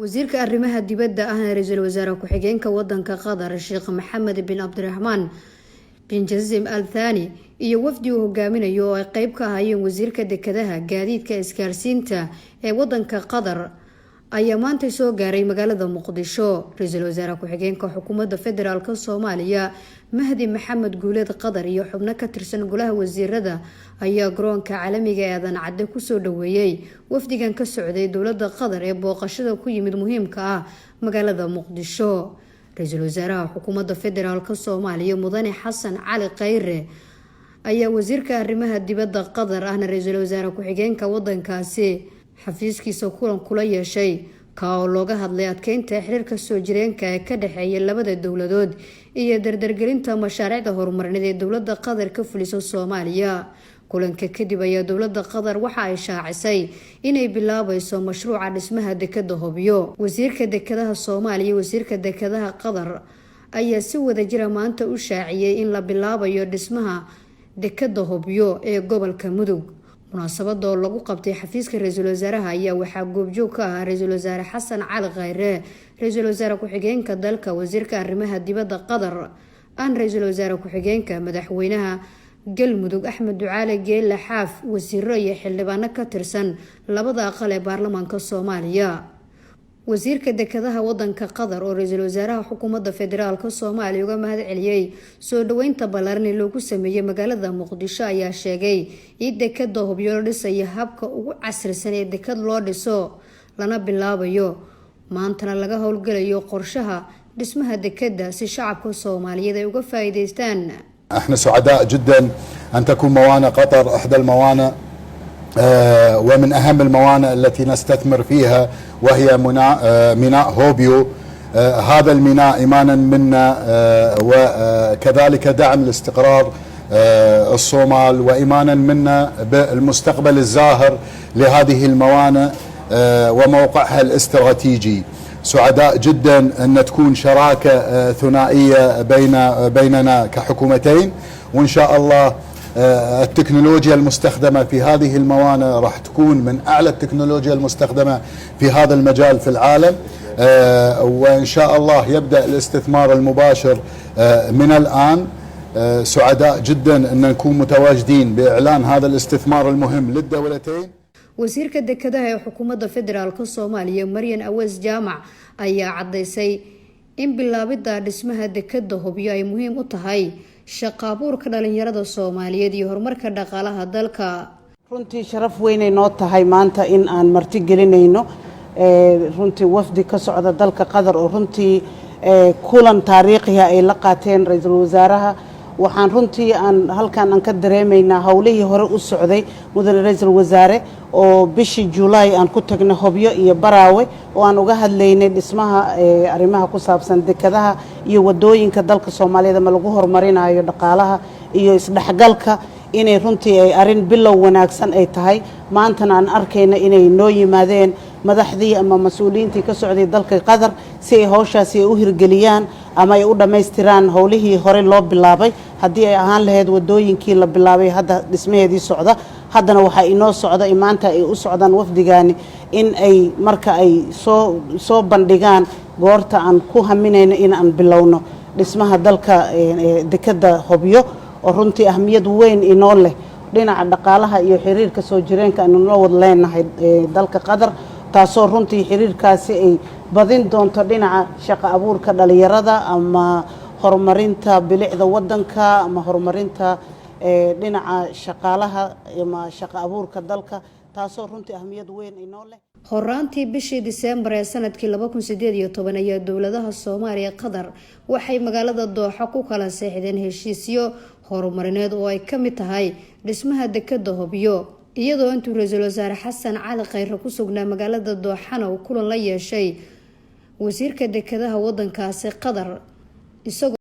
Wasiirka arrimaha dibadda ahna ra-iisul wasaare ku-xigeenka wadanka Qatar, Sheekh Maxamed bin Cabdiraxmaan bin Jasim Al Thani, iyo wafdi uu hogaaminayo oo ay qeyb ka ahaayeen wasiirka dekedaha, gaadiidka, isgaarsiinta ee wadanka Qatar, ayaa maanta soo gaaray magaalada Muqdisho. Ra-iisul wasaare ku-xigeenka xukuumadda federaalka Soomaaliya, Mahdi Maxamed Guuleed Qadar, iyo xubno ka tirsan golaha wasiirada ayaa garoonka caalamiga ee Aadan Cadde kusoo dhaweeyey wafdigan ka socday dowladda Qatar ee booqashada ku yimid muhiimka ah magaalada Muqdisho. Ra-iisul wasaaraha xukuumadda federaalka Soomaaliya, Mudane Xasan Cali Khayre, ayaa wasiirka arrimaha dibadda Qatar ahna ra-iisul wasaare ku-xigeenka wadankaasi xafiiskiisa kulan kula yeeshay, ka oo looga hadlay adkeynta xiriirka soo jireenka ee ka dhexeeya labada dowladood iyo dardargelinta mashaariicda horumarineed ee dowladda Qatar ka fuliso Soomaaliya. Kulanka kadib ayaa dowladda Qatar waxa ay shaacisay inay bilaabayso mashruuca dhismaha dekada Hobyo. Wasiirka dekedaha Soomaaliya, wasiirka dekedaha Qatar ayaa si wadajira maanta u shaaciyey in la bilaabayo dhismaha dekada Hobyo ee gobolka Mudug. Munaasabada oo lagu qabtay xafiiska ra-iisul wasaaraha ayaa waxaa goobjoog ka ahaa ra-iisul wasaare Xasan Cali Khayre, ra-iisul wasaare ku-xigeenka dalka, wasiirka arrimaha dibadda Qatar aan ra-iisul wasaare ku-xigeenka, madaxweynaha Galmudug Axmed Ducaale Geelle Xaaf, wasiiro iyo xildhibaano ka tirsan labada aqal ee baarlamaanka Soomaaliya. Wasiirka dekedaha wadanka Qatar oo ra-iisul wasaaraha xukuumadda federaalka Soomaaliya uga mahad celiyey soo dhaweynta ballaaran ee loogu sameeyey magaalada Muqdisho ayaa sheegay in dekada Hobyo la dhisayo habka ugu casrisan ee dekad loo dhiso, lana bilaabayo maantana laga howlgalayo qorshaha dhismaha dekada si shacabka Soomaaliyeed ay uga faa-iideystaan. احنا سعداء جدا ان تكون موانئ قطر احدى الموانئ ومن اهم الموانئ التي نستثمر فيها، وهي ميناء هوبيو. هذا الميناء ايمانا منا وكذلك دعم لاستقرار الصومال وايمانا منا بالمستقبل الزاهر لهذه الموانئ وموقعها الاستراتيجي. سعداء جدا ان تكون شراكه ثنائيه بيننا كحكومتين، وان شاء الله التكنولوجيا المستخدمه في هذه الموانئ راح تكون من اعلى التكنولوجيا المستخدمه في هذا المجال في العالم، وان شاء الله يبدا الاستثمار المباشر من الان. سعداء جدا ان نكون متواجدين باعلان هذا الاستثمار المهم للدولتين. Wasiirka dekedaha ee xukuumadda federaalka Soomaaliya, Maryan Aweys Jaamac, ayaa caddaysay in bilaabidda dhismaha dekada Hobyo ay muhiim u tahay shaqo abuurka dhalinyarada Soomaaliyeed iyo horumarka dhaqaalaha dalka. Runtii sharaf weynay noo tahay maanta in aan marti gelinayno runtii wafdi ka socda dalka Qatar oo runtii kulan taariikhiha ay la qaateen ra-iisul wasaaraha. Waxaan runtii aan halkan aan ka dareemaynaa howlihii hore u socday, mudane ra-iisul wasaare, oo bishii Julaay aan ku tagnay Hobyo iyo Baraawe oo aan uga hadlaynay dhismaha arrimaha ku saabsan dekadaha iyo wadooyinka dalka Soomaaliyeed ama lagu horumarinayo dhaqaalaha iyo isdhexgalka, inay runtii ay arrin bilow wanaagsan ay tahay. Maantana aan arkayna inay noo yimaadeen madaxdii ama mas-uuliyiintii ka socday dalka Qatar si ay howshaasi ay u hirgeliyaan ama ay u dhammaystiraan howlihii hore loo bilaabay, haddii ay ahaan lahayd wadooyinkii la bilaabay hadda dhismaheedii socda. Haddana waxaa inoo socda, maanta ay u socdaan wafdigaani in ay marka ay soo bandhigaan goorta aan ku haminayno in aan bilowno dhismaha dalka dekadda Hobyo, oo runtii ahmiyad weyn inoo leh dhinaca dhaqaalaha iyo xiriirka soo jireenka aynu noo wada leenahay dalka Qatar, taasoo runtii xiriirkaasi ay badin doonto dhinaca shaqo abuurka dhalinyarada ama horumarinta bilicda wadanka ama horumarinta dhinaca shaqaalaha ama shaqo abuurka dalka, taasoo runtii ahmiyad weyn inoo leh. Horaantii bishii Diseembar ee sanadkii 2018 ayaa dowladaha Soomaaliya, Qatar waxay magaalada Dooxa ku kala seexdeen heshiisyo horumarineed oo ay ka mid tahay dhismaha dekada Hobyo, iyadoo intuu ra-iisul wasaare Xasan Cali Khayre ku sugnaa magaalada Dooxana uu kulan la yeeshay wasiirka dekedaha wadankaasi Qatar isagoo